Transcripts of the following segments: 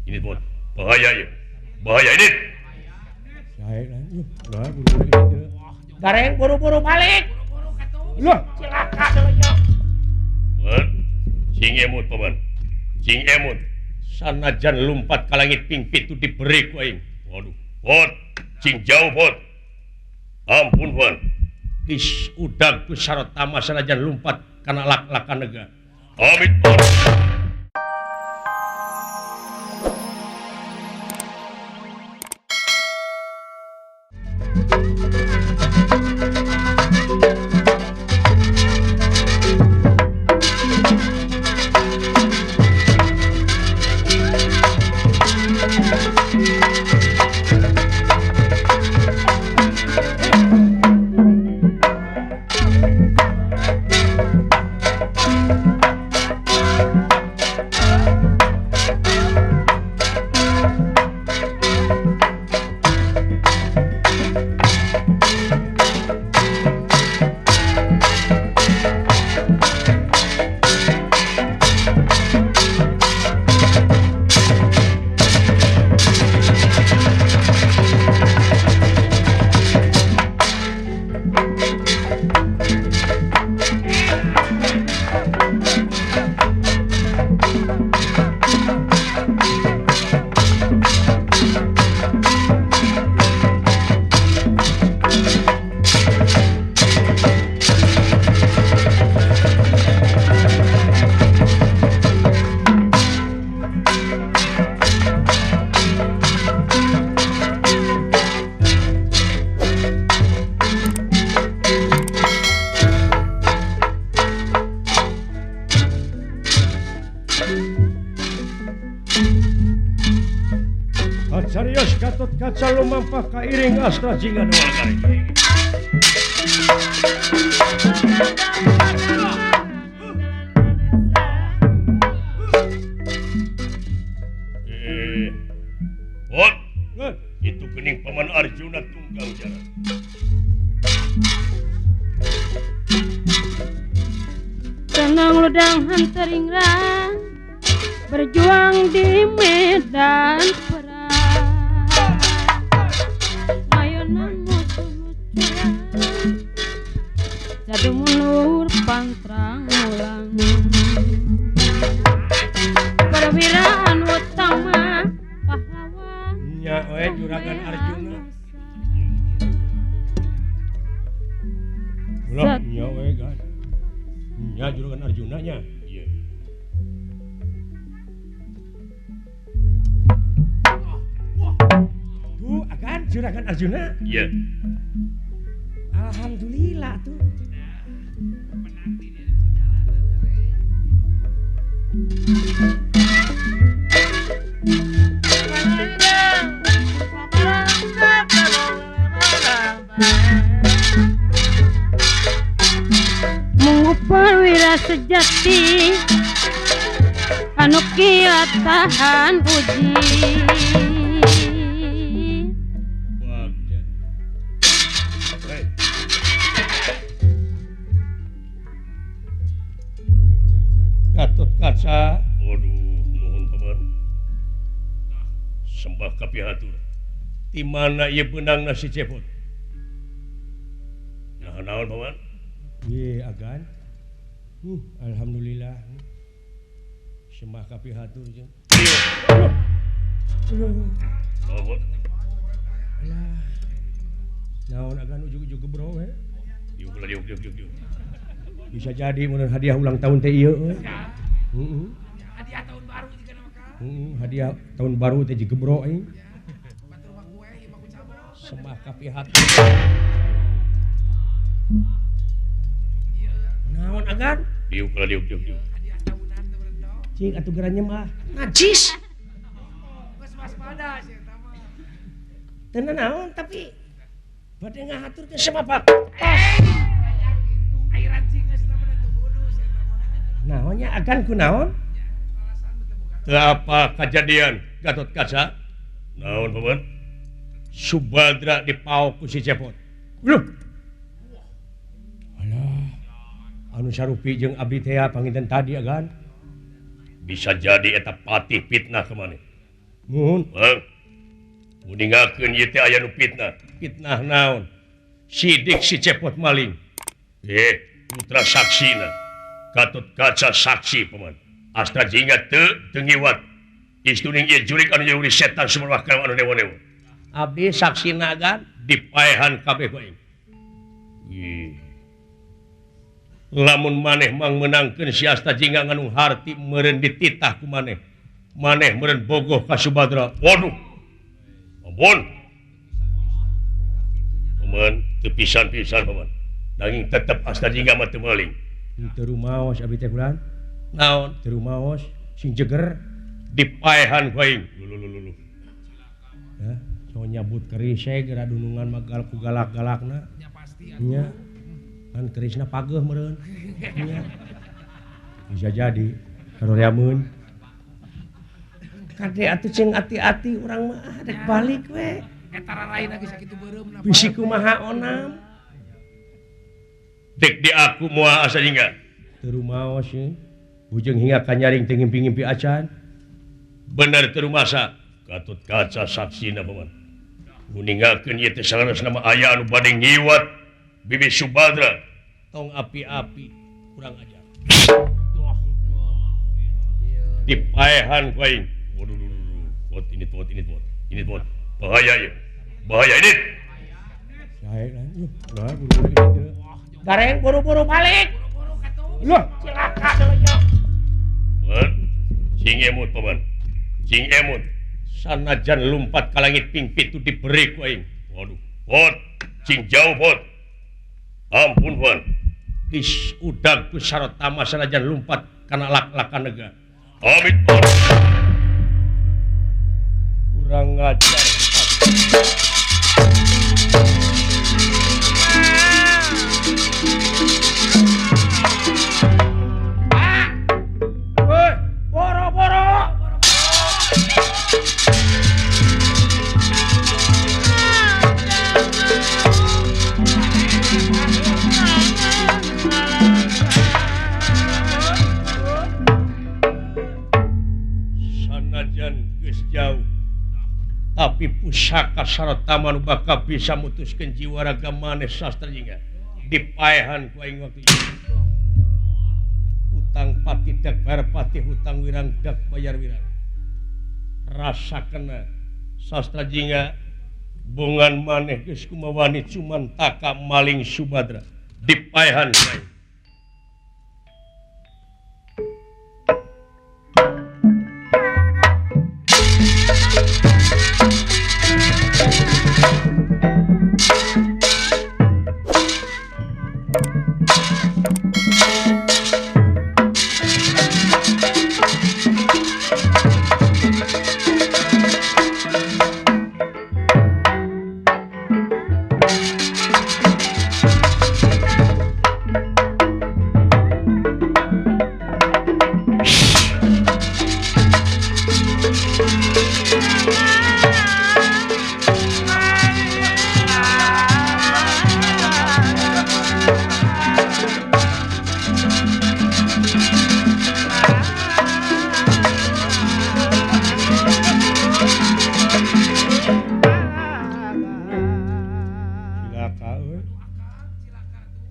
Ini bot. Bahaya ya. Bahaya ini. Gareng buru-buru balik. Loh, cilaka deui. Paman, cing emut paman. Cing emut. Sanajan lumpat ka langit ping pitu diberi ku aing. Waduh, bot, cing jauh bot. Ampun paman. Geus udag ku sarotama sanajan lumpat kana lak-lakan nega. Amit bot. Serius Gatot Kaca lumampah kairing Astra Jingga dua kali. Bot, itu kening paman Arjuna tunggang jalan. Tenang ludang hanteringrang berjuang di medan perang. Jadu mundur pantrang ulang perwiraan utama pahlawan nya we juragan Arjuna ulah nya we gan nya juragan Arjuna nya ieu Bu agan juragan Arjuna iya. Alhamdulillah tuh. Munggu perwira sejati anu kiat tahan uji. Gatot Kaca, waduh, nuhun paman. Sembah kapihatur. Di mana ieu beunang nasi cepot? Nah, naon paman? Ye agan. Alhamdulillah. Sembah kapihatur jeung. Alah. Naon agan ujug-ujug gebro we. Diuk diuk diuk diuk. Bisa jadi mun hadiah ulang tahun teh ieu euy. Heeh. Hadiah tahun baru juga nama ka. Heeh, hadiah tahun baru teh jigebro euy. Batur mah kue ieu mah ku cabro. Sembah kapihatur. Naon agan? Diuk lah diuk diuk diuk. Hadiah tahunan teh berento. Cing atuh geura nyembah. Najis. Geus waspada sih eta mah. Teu naon tapi bade ngahaturkeun semapak. Naonnya agan ku naon? Teu apa kajadian Gatot Kaca? Naon paman? Subadra dipaok ku si Cepot. Loh. Alah. Anu sarupi jeung abdi teh panginten tadi agan. Bisa jadi eta patih fitnah ka maneh. Nuhun. Bang. Uningakeun ieu teh aya nu fitnah. Fitnah naon? Sidik si Cepot maling. Putra saksina. Gatot Kaca saksi paman. Astra Jingga teu teu ngiwat. Istuning ieu jurik anu nyuri setan sumrah ka anu dewa-dewa. Abdi saksina gan dipaehan kabeh ku aing. Lamun maneh mang meunangkeun si Asta Jingga nganu harti meureun dititah ku maneh. Maneh meureun bogoh ka Subadra. Waduh. Ampun. Paman teu pisan-pisan paman. Nanging tetep Asta Jingga mah teu maling. Teu rumaos abdi teh kulan. Naon? Teu rumaos sing jeger dipaehan ku aing. Lulu. Hah, so nyabut keris we geura dunungan mah galak ku galak-galakna. Nya pasti atuh. Nya. Kan kerisna pageuh meureun. Nya. Bisa jadi karoreameun. Kade atuh cing ati-ati urang mah rek balik we. Eta raraina geus sakitu beureumna. Bisi kumaha onam. Dek di aku moal Asta Jingga. Teu rumaos ye. Bujeng hingga ka nyaring teu ngimpi-ngimpi acan. Bener teu rumasa. Gatot Kaca saksina paman. Uningakeun ieu teh saleresna mah aya anu bade ngiwat Bibi Subadra. Tong api-api kurang ajar. Dipaehan ku aing. Waduh, pot ini pot ini pot. Ini pot. Bahaya ieu. Bahaya ini. Sae lah. Buru-buru kitu. Gareng buru-buru balik. Loh, cilaka deui. Paman, sing emut paman. Sing emut. Sanajan lumpat ka langit ping pitu diberi ku aing. Waduh, pot sing jauh pot. Ampun paman. Is udag ku sarotama sanajan lumpat kana lak-lakan nega. Amin. Kurang ajar. Woi, boro-boro. Sanajan geus jauh tapi pusaka sarotama nu bakal bisa mutuskeun jiwa raga maneh Sastra Jingga dipaehan ku aing waktu ieu. Hutang pati dak bayar pati, hutang wirang dak bayar wirang. Rasa kena Sastra Jingga bongan maneh geus kumawani cuman taka maling Subadra dipaehan ku aing.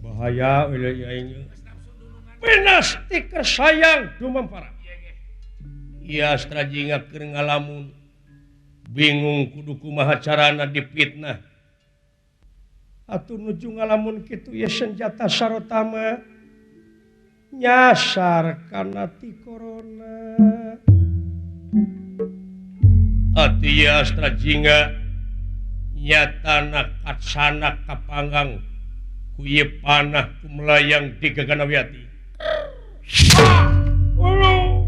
Bahaya Pinasti kersayang dumampara. Iya Astra Jingga keur ngalamun bingung kudu kumaha carana dipitnah. Atuh nuju ngalamun kitu ye senjata sarotama nyasar kana ti corona. Atuh ieu Astra Jingga nyatana katsana kapanggang ku ieu panah ku melayang di Gaganawiati. Oh.